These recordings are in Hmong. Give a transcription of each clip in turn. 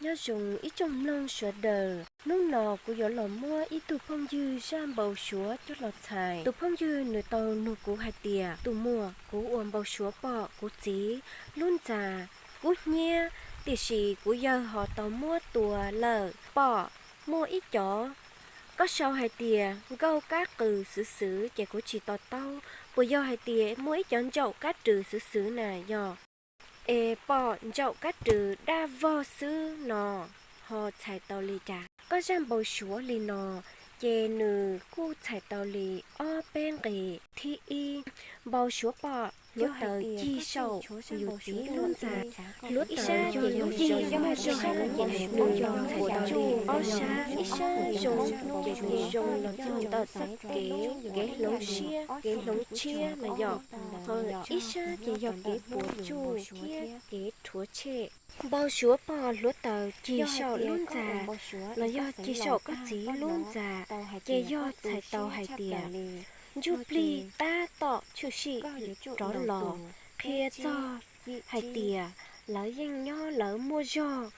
Nyob zoo ib tsoom mloog sawv daws, hnub no kuv yuav los muab ib tug phooj ywg zaj npau suav coj los txhais. Tus phooj ywg nws tau nug kuv hais tias, tus muam, kuv uas npau suav pom kuv txiv lub ntxa kub hnyiab, tiam sis kuv yawg ho tau muab tua lawm. Pom muaj ib cov, koj sau hais tias nkauj kab qws xwv xwv ces kuv tsis to taub, puas yog hais tias muaj ib cov ntsaum kab rws xwv xwv na yog? Es pom ntsaum kab rws daj vog xwb no ho txhais tau li cas? Koj zaj npau suav li no ces nws kuj txhais tau li ob peb nqe. Thib ib, npau suav pom hluav taws cig saum yus txiv lub ntxa. Hluav taws yog lub cig muaj zog, nws yog txhais tau li ob sab, ib sab zoo ces nws zoo los txog ntawm txoj kev, kev hloov siab, kev hloov tshiab na yom, ho ib sab ces yog kev puas tsuaj thiab kev rhuav tshem. Npau suav pom hluav taws cig saum lub ntxa los yog cig saum koj txiv lub ntxa, ces yog txhais tau hais tias ntsuj plig tab tom tshwm sim rov los qhia txog hais tias lawv yeej nyob lawv muaj zog,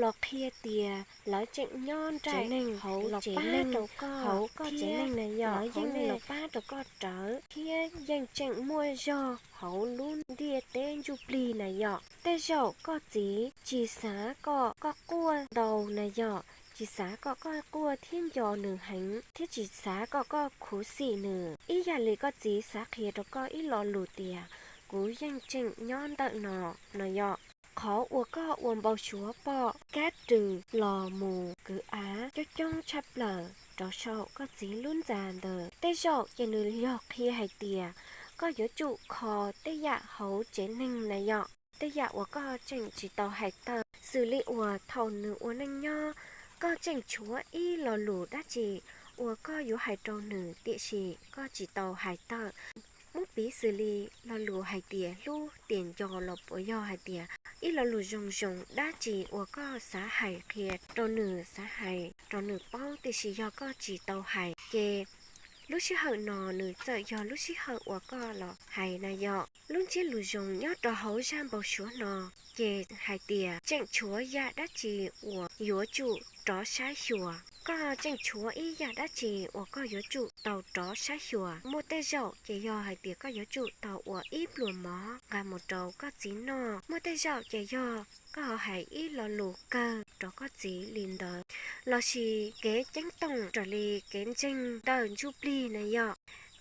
los qhia tias lawv tseem nyob nraim hauv tsev neeg, hauv tsev neeg na yom, lawv yeej los pab rau koj rawv thiab yeej tseem muaj zog hauv lub ntiaj teb ntsuj plig na yom. Tej zaum koj txiv tsis xav kom koj quaj ntau na yom, tsis xav kom koj quaj thiab nco nws heev, thiab tsis xav kom koj khuv xim nws. Ib yam li koj txiv xav qhia rau koj ib lo lus tias kuv yeej tseem nyob ntawm no no yom. Qhov uas koj ua npau suav pom kab rws los mus kwv av coob coob tshaj plaws rov saum koj txiv lub ntxa ntawd, tej zaum ces nws yog qhia hais tias koj yuav tsum kho tej yam hauv tsev neeg na yom, tej yam uas koj tseem tsis tau hais tawm. Xws li uas thaum nws ua neej nyob, koj tseem tshuav ib lo lus dab tsi uas koj yuav hais rau nws tiam sis koj tsis tau hais tawm. Muab piv xws li lo lus hais tias hlub tias nco los puas yog hais tias ib lo lus zoo zoo dab tsi uas koj xav hais qhia rau nws, xav hais rau nws paub tiam sis yog koj tsis tau hais ces lub sij hawm no nws txawm yog lub sij hawm uas koj los hais na yom. Lub ntsiab lus zoo nyob rau hauv zaj npau suav no ces hais tias tseem tshuav yam dab tsi uas yuav tsum rov saib xyuas. Koj tseem tshuav ib yam dab tsi uas koj yuav tsum tau rov saib xyuas. Muaj tej zaum ces yog hais tias koj yuav tsum tau ua ib pluas mov nqa mus rau koj txiv noj. Muaj tej zaum ces yog koj ho hais ib lo lus kawg rau koj txiv li ntawd. Lossis kev ceeb toom raws li kev ntseeg ntawm ntsuj plig na yom.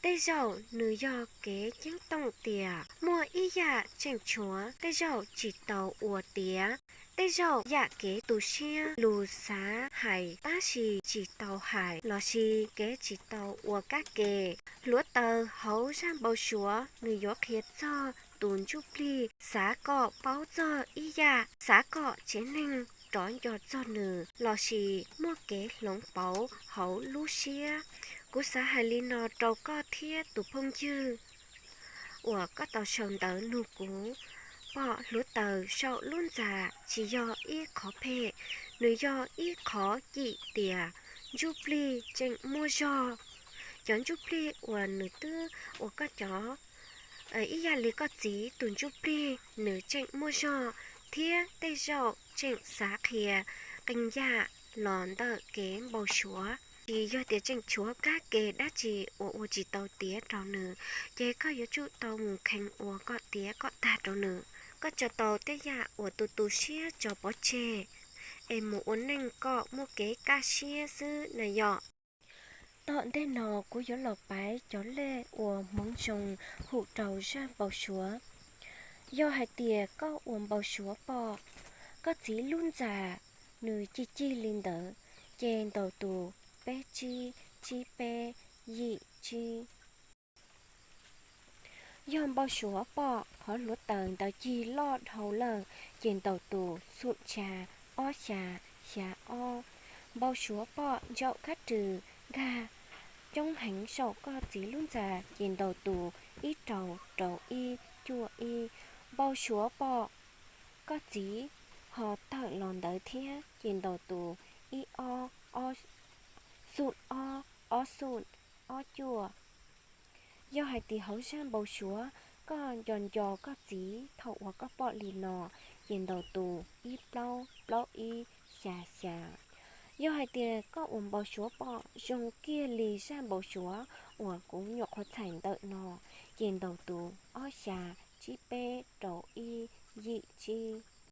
Tej zaum nws yog kev ceeb toom tias muaj ib yam tseem tshuav, tej zaum tsis tau ua tiav. Tej zaum yam kev tu siab, lus xav hais tab sis tsis tau hais, lossis kev tsis tau ua kab ke. Hluav taws hauv zaj npau suav nws yuav qhia txog tus ntsuj plig xav kom paub txog ib yam, xav kom tsev neeg rov nco txog nws, lossis muaj kev hloov pauv hauv lub siab. Kuv xav hais li no rau koj thiab tus phooj ywg uas koj tau sau ntawv nug kuv. Pom hluav taws saum lub ntxa tsis yog ib qhov phem, nws yog ib qhov cim tias ntsuj plig tseem muaj zog. Cov ntsuj plig uas nws twb ua koj cov, ib yam li koj txiv tus ntsuj plig nws tseem muaj zog, thiab tej zaum tseem xav qhia qee yam los ntawm kev npau suav. Tsis yog tias tseem tshuav kab ke dab tsi uas ua tsis tau tiav rau nws, ces koj yuav tsum tau mus kheev ua kom tiav kom tag rau nws. Koj tso tau tej yam uas tu tu siab tso pov tseg, es mus ua neej kom muaj kev kaj siab xwb na yom. Tom ntej no kuv yuav los paiv cov lej uas hmoov zoo hum rau zaj npau suav. Yog hais tias koj ua npau suav pom koj txiv lub ntxa nws cig cig li ntawd, ces ntaus tus peb tsib tsib peb yim tsib. Yog npau suav pom qhov hluav taws ntawd cig loj dhau lawm, ces ntaus tus xum xya ob xya xya ob. Npau suav pom ntsaum kab rws nkag coob heev saum koj txiv lub ntxa, ces ntaus tus ib rau rau ib cuaj ib. Npau suav pom koj txiv ho tawm los ntawd thiab, ces ntaus tus ib ob ob xum ob ob xum ob cuaj. Yog hais tias hauv zaj npau suav koj nco nco koj txiv thaum uas koj pom li no, ces ntaus tus ib plaub plaub ib xya xya. Yog hais tias koj ua npau suav pom zoo kiag li zaj npau suav uas kuv nyuam qhuav txhais ntawm no, ces ntaus tus ob xya tsib peb rau ib yim tsib.